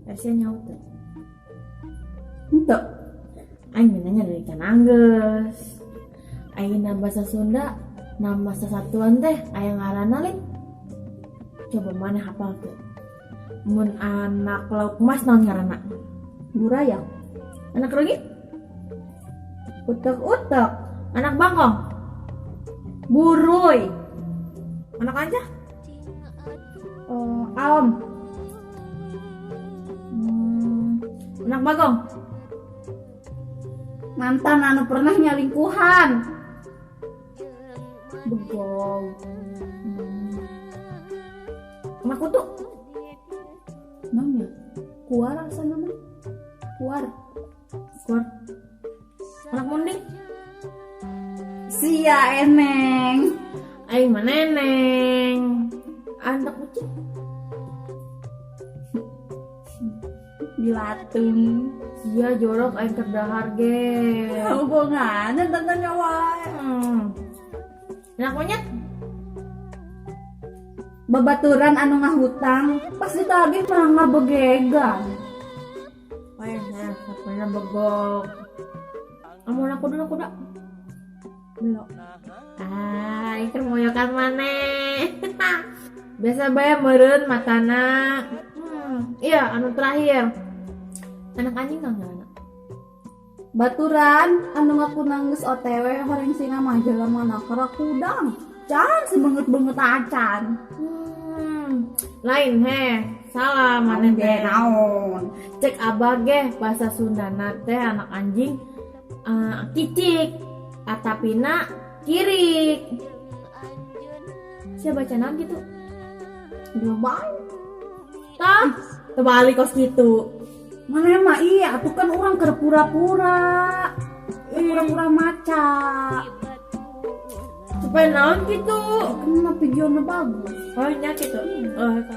Persia nyaut teu? Henteu. Aing nanya dari can anggeus. Ayeuna bahasa Sunda nama sasatuan teh aya ngaranna lin. Coba maneh hafal teu? Mun anak lauk emas naon ngaranna? Burayak. Anak reungit? Utek-utek. Anak bangkong? Buruy. Anak anjah? Aom. Anak bagong? Mantan anu pernah nyalingkuhan. Begong. Anak kutu? Naon ya? Kuar asana mah. Kuar. Kuar. Anak munding? Sia eneng. Aing mah neneng. Anak kucing? Dilatung. Sia jorok aing keur dahar ge. Hubunganna tentang wae. Anak monyet? Babaturan anu ngahutang pas ditagih mah ngabegegan. Wah, nah, sapana begok. Amun aku dulu kuda. Belok. Ah, ieu keur moyokan maneh. Biasa bae meureun matana. Iya, anu terakhir. Anak anjing kan ngaranna? Baturan anu ngaku nangis OTW horeng sina mah jelema na kudang. Can sebeungeut-beungeut acan. Lain heh, salah maneh teh. Naon? Cek abah ge bahasa Sundana teh anak anjing kicik atapina kirik. Sia baca naon gitu? Bae. Tah, terbalik kos gitu. Mana mah iya, atuh kan urang keur pura-pura. Pura-pura maca. Supaya naon gitu? Karena videonya bagus. Oh, nya gitu. Oh, eta.